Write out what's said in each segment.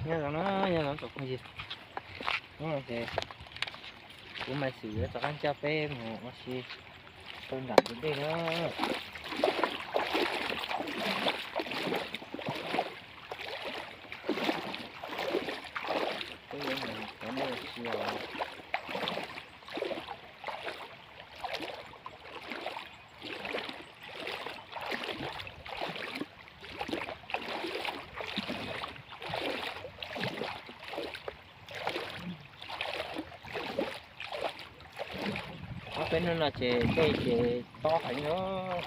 Nyob zoo na, nyob zoo tsoom phooj ywg. Hnub no ces kuv Maiv Xwm yuav rov qab coj peb mus ua si rau nram tus dej na. Peb yuav mus cov dej ua si os. Ob peb hnub no ces dej ces tob heev os,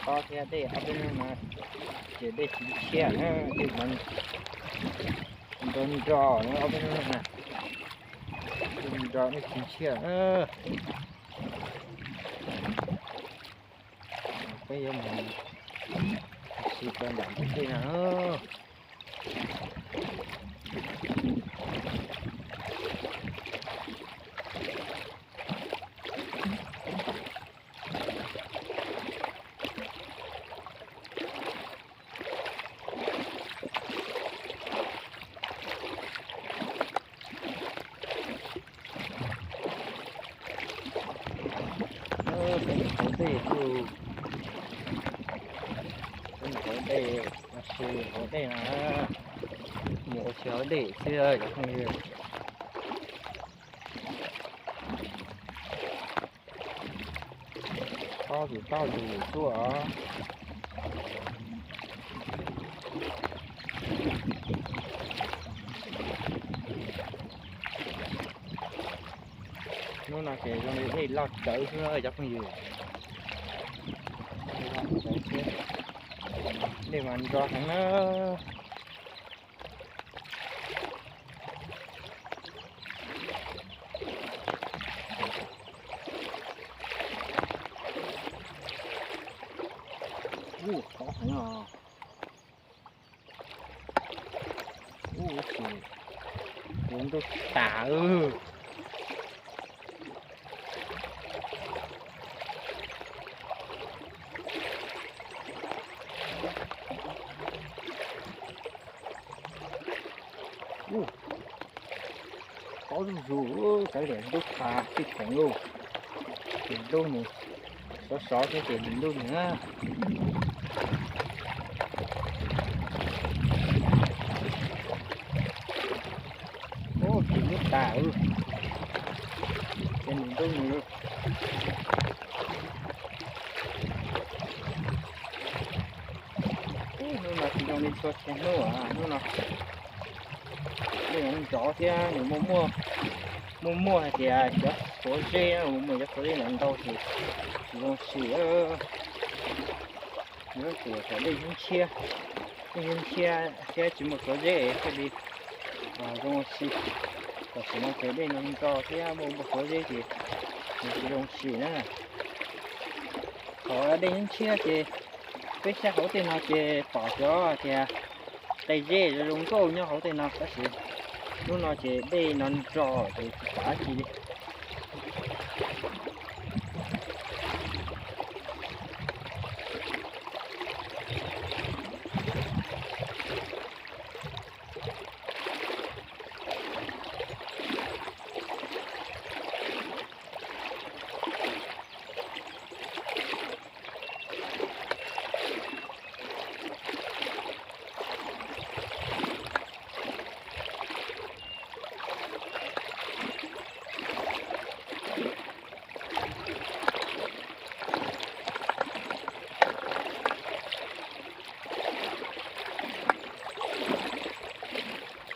tob thiab dej ob peb hnub no ces dej tsis ntshiab na, dej nrog nrog ob peb hnub no na, nrog dej tsis ntshiab. Peb yuav mus ua si rau nram tus dej no. Peb mus hauv dej, peb mus hauv dej, ua si hauv dej no, mus ua si hauv dej xwb cov phooj ywg. Tob tus tob tus tuaj. Hnub no ces zoo li dej loj tsawv xwb cov phooj ywg. Dej mas nrog heev na. Ub, tob heev os. Ub, ub, tus ntuj tas. Ub, tob zuj zus, kav liam ntuj tas tib theem lauj. Ces ntuj nws sov sov thiab ces ntuj nws na. Ub, ces ntuj tas, ces nws ntuj nws. Hnub no tsis zoo li txhua txhia hnub, hnub no dej nrov thiab nws muaj muaj, muaj muaj hais tias cov xuav zeb, muaj muaj cov xuav zeb ntau ntau ces tsis zoo sim. Yuav tsum kom dej ntshiab, dej ntshiab thiab tsis muaj xuav zeb thiaj li zoo ua si. Tam sim no ces dej no nrog thiab muaj muaj xuav zeb ces nws tsis zoo sim na. Thaum dej ntshiab ces peb saib hauv tej no ces pom cov tias tais zeb zoo nkauj nyob hauv tej no tab sis hnub no ces dej no nrog ces tsis pom dab tsi li.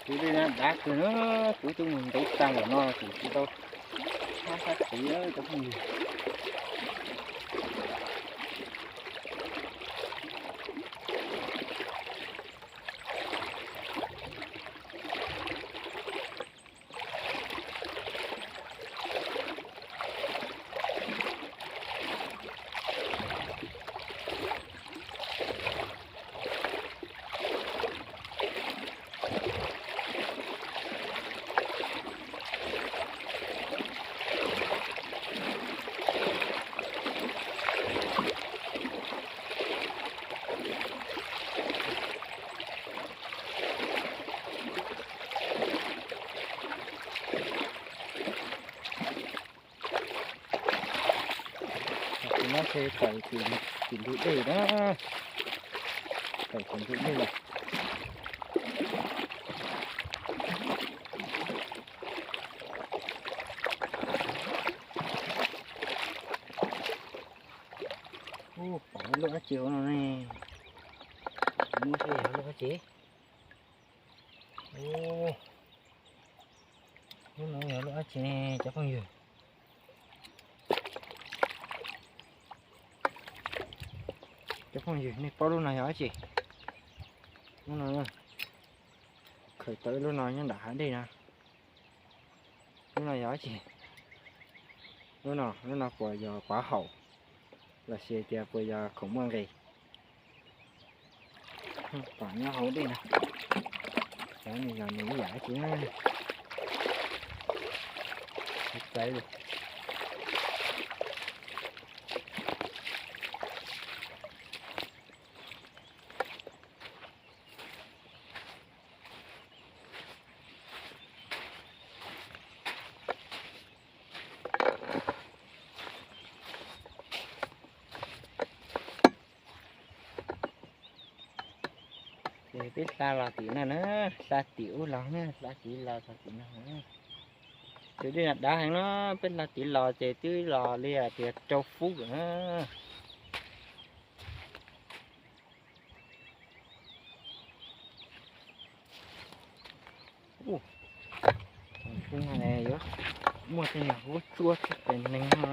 Tus dej no dav kawg na, kuv twb mus ntev tag npaum no tseem tsis tau sab sab tid cov phooj ywg. Peb tawm tim ntug dej na, tawm tim ntug dej. Ub, pom lub dab tsi hauv no ne? Muab saib yog lub dab tsi. Ub, lub no yog lub dab tsi ne cov phooj ywg? Cov phooj ywg, nej paub lub no yog dab tsi? Lub no, khaws tau ib lub no nyob nram hav dej no. Lub no yog dab tsi? Lub no, lub no puas yog pov haum los sis tias puas yog khoom muaj nqis? Pom nyob hauv dej no. Cov no yog nws ib yam dab tsi na? Tsis paub li. Ces peb hla los tim no na, hla tim ub los na, hla tim los txog tim no na. Tus dej no dav heev no, peb hla tim los ces twb los li tias rau fub lawm na. Ub, no yuav muaj tej niag huab tsuab txhub pes neeg no.